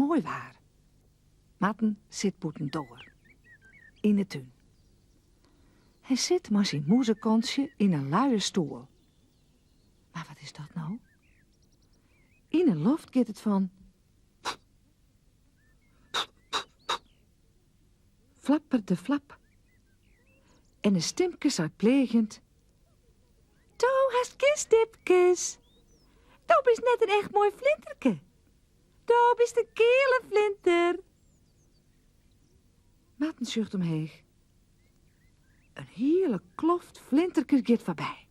moai waar. Marten sit bûtendoar, yn 'e tún. Hy sit mei syn mûzekontsje yn in luie stoel. Mar wat is dat no? Yn 'e loft giet it fan. Flapper de flap. En in stimke seit pleagjend, Do hast gjin stipkes. Do bist net in echt moai flinterke. Do bist in keale flinter. Marten sjocht omheech. In hiele kloft flinterkes giet foarby.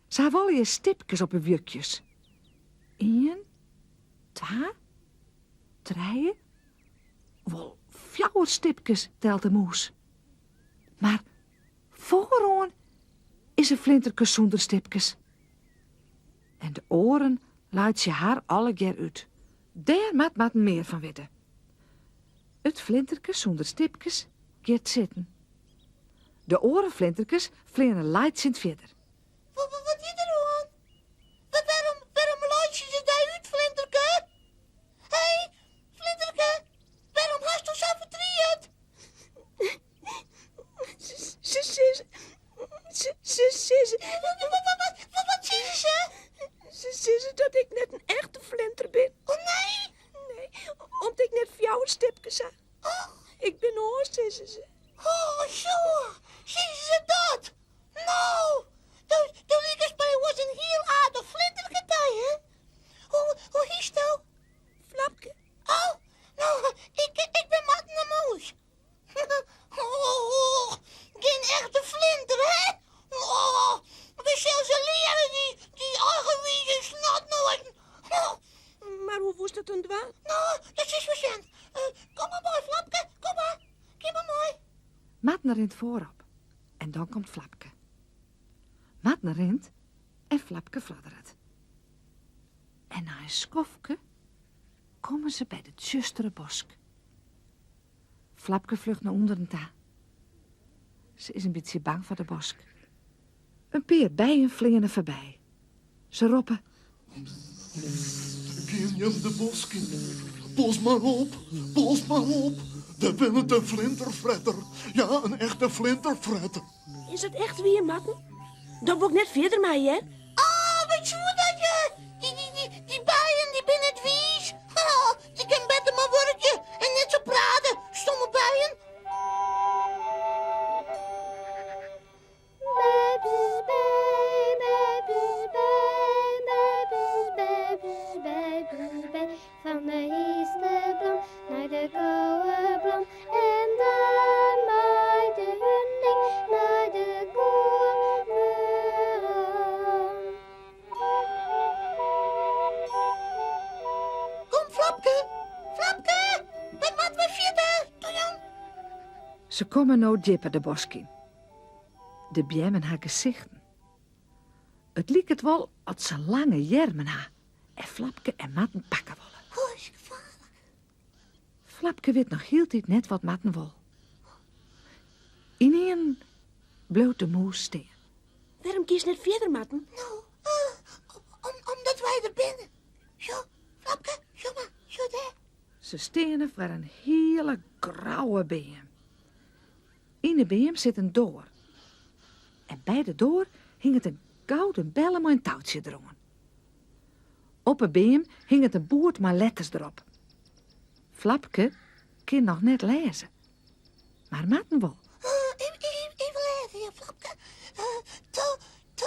Se hawwe allegear stipkes op 'e wjukjes. Ien, twa, trije, wol fjouwer stipkes, telt de mûs. Mar foaroan is in flinterke sûnder stipkes. En de oaren laitsje har allegear út. Dêr moat Marten mear fan witte. It flinterke sûnder stipkes giet sitten. De oare flinterkes fleane laitsjend fierder. Wat is der oan? Wêrom, wêrom laitsje se dy út, flinterke? Hé, flinterke, wêrom hasto sa'n fertriet? Se sizze, se, se sizze. Wat, wat sizze se? Se sizze dat ik net in echte flinter bin. Oh nee? Nee, om't ik net fjouwer stipkes ha. Oh. Ik bin oars, sizze se. Oh, zo, sizze se dat? No, do, do likest my oars in hiel aardich flinterke ta, hè? Hoe, hoe hietsto? Flapke. Oh, no, ik, ik bin Marten de Mûs. Oh, gjin echte flinter, hè? Oh, we sille se leare, dy, dy eigenwize snotnoazen. Oh. Mar hoe woest dat dan dwaan? No, dat silst wol sjen. Uh, kom mar mei, Flapke, kom mar. Kom mar mei. Marten rint foarop en dan komt Flapke. Marten rint en Flapke fladderet. En nei in skoftke komme se by de tsjustere bosk. Flapke flucht nei ûnderen ta. Se is in bytsje bang foar de bosk. In pear bijen fleane foarby. Se roppe. Gean jim de bosk yn. Pas mar op, pas mar op. Dêr wennet in flinterfretter. Ja, in echte flinterfretter. Is dat echt wier, Marten? Dan wol ik net fierder mei, hè? Oh, wat soe dat, ja? Dy, dy, dy, dy bijen, dy binne net wiis. Dy kin better mar wurkje en net sa prate, stomme bijen. Fan de heechste blom nei de koude blom en dan mei de huning nei de goer werom. Kom Flapke, Flapke, wy moatte wer fierder, toe jong. Se komme no djipper de bosk yn. De beammen ha gesichten. It liket wol oft se lange earmen ha en Flapke en Marten pakke wolle. Oh, is gefaarlik. Flapke wit noch hieltyd net wat Marten wol. Ynienen bliuwt de mûs stean. Wêrom giest net fierder, Marten? No, om, omdat wy der binne. Sjoch, Flapke, sjoch mar, sjoch dêr. Se steane foar in hiele grouwe beam. Yn de beam sit in doar. En by de doar hinget in gouden belle mei in toutsje deroan. Op 'e beam hinget in boerd mei letters derop. Flapke kin noch net lêze, mar Marten wol. Even lêze, ja, Flapke. To, to,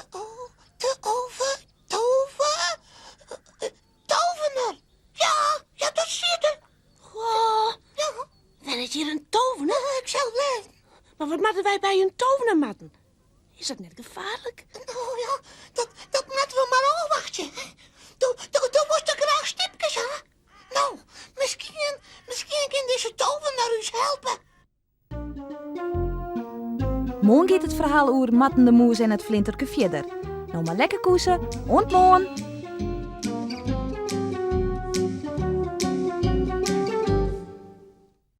to, over, tover, tovener. Ja, ja, dat stiet der. Goh, Ja, wennet hjir in tovener? ik sil lêzen. Mar wat moatte wy by in tovener, Marten? Is dat net gefaarlik? No ja, dat, dat moatte we mar ôfwachtsje. Do, do, do wolst toch graach stipkes ha? No, miskien, miskien kin dizze tovener ús helpe. Moarn giet it ferhaal oer Marten de Mûs en it flinterke fierder. No mar lekker koese, oant moarn!